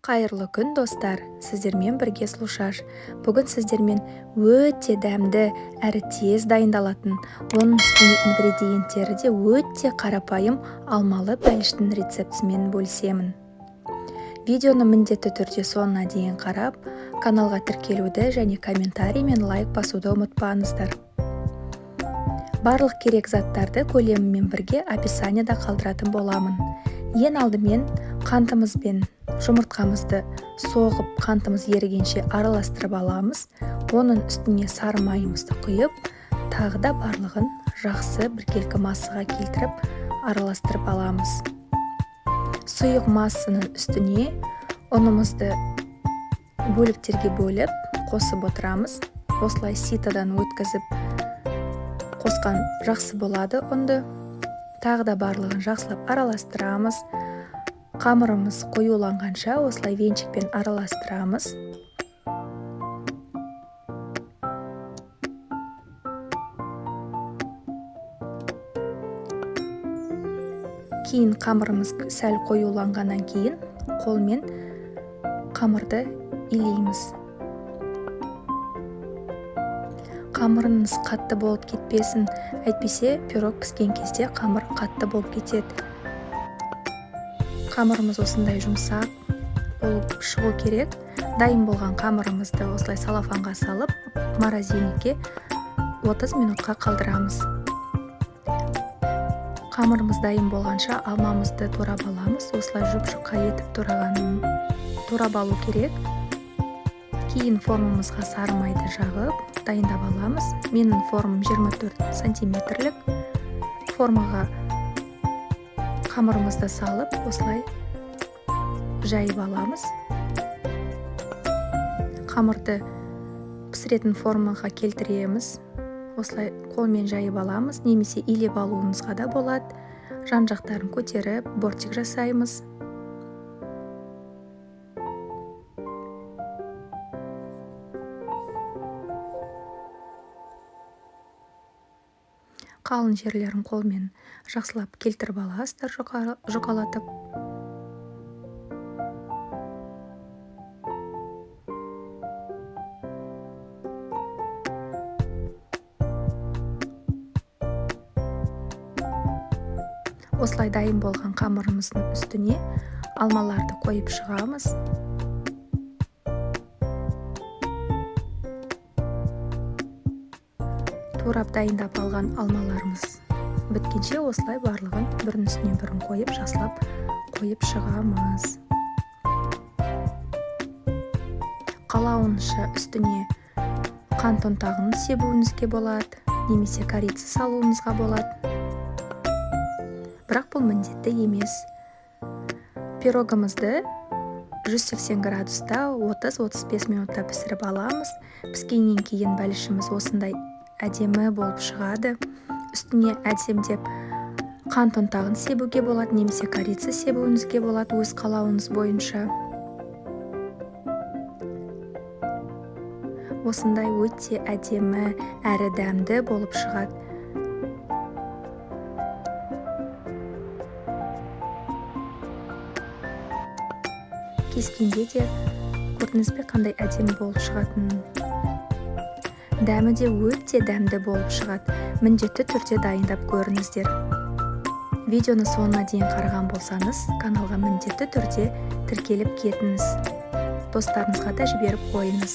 Қайырлы күн, достар! Сіздермен бірге Сұлушаш. Бүгін сіздермен өте дәмді әрі тез дайындалатын, оның үстіне ингредиенттері де өте қарапайым алмалы бәліштің рецептісімен бөлісемін. Видеоны міндетті түрде соңына дейін қарап, каналға тіркелуді және комментарий мен лайк басуды ұмытпаңыздар. Барлық керек заттарды көлемімен бірге описанияда қалдыратын боламын. Ең алдымен қантымыз бен жұмыртқамызды соғып, қантымыз ерігенше араластырып аламыз. Оның үстіне сары майымызды құйып, тағы да барлығын жақсы біркелкі массаға келтіріп араластырып аламыз. Сұйық массаның үстіне ұнымызды бөліктерге бөліп қосып отырамыз. Осылай ситодан өткізіп қосқан жақсы болады ұнды. Тағы да барлығын жақсылап араластырамыз. Қамырымыз қоюланғанша осылай венчикпен араластырамыз. Кейін қамырымыз сәл қоюланғаннан кейін қолмен қамырды илейміз. Қамырыңыз қатты болып кетпесін, әйтпесе пирог піскен кезде қамыр қатты болып кетеді. Қамырымыз осындай жұмсақ болып шығу керек. Дайын болған қамырымызды осылай салафанға салып, морозильникке 30 минутқа қалдырамыз. Қамырымыз дайын болғанша алмамызды турап аламыз. Осылай жұп-жұқа етіп турап алу керек. Кейін формамызға сары майды жағып, дайындап аламыз. Менің формам 24 сантиметрлік. Формаға қамырымызды салып, осылай жайып аламыз. Қамырды пісіретін формаға келтіреміз. Осылай қолмен жайып аламыз, немесе илеп алуыңызға да болады. Жан жақтарын көтеріп, бортик жасаймыз. Қалың жерлерін қолмен жақсылап келтіріп аласыздар, жұқалатып. Осылай дайын болған қамырымыздың үстіне алмаларды қойып шығамыз. Турап дайындап алған алмаларымыз біткенше осылай барлығын бірінің үстіне бірін қойып, жақсылап қойып шығамыз. Қалауынша үстіне қант ұнтағын себуіңізге болады, немесе корица салуыңызға болады. Бірақ бұл міндетті емес. Пирогымызды 180 градуста 30-35 минутта пісіріп аламыз. Піскеннен кейін бәлішіміз осындай әдемі болып шығады. Үстіне әдемдеп қант ұнтағын себуге болады, немесе корица себуіңізге болады, өз қалауыңыз бойынша. Осындай өте әдемі әрі дәмді болып шығады. Кескенде де көрдіңіз бе, қандай әдемі болып шығатынын. Дәмі де өте дәмді болып шығады. Міндетті түрде дайындап көріңіздер. Видеоны соңына дейін қараған болсаңыз, каналға міндетті түрде тіркеліп кетіңіз. Достарыңызға да жіберіп қойыңыз.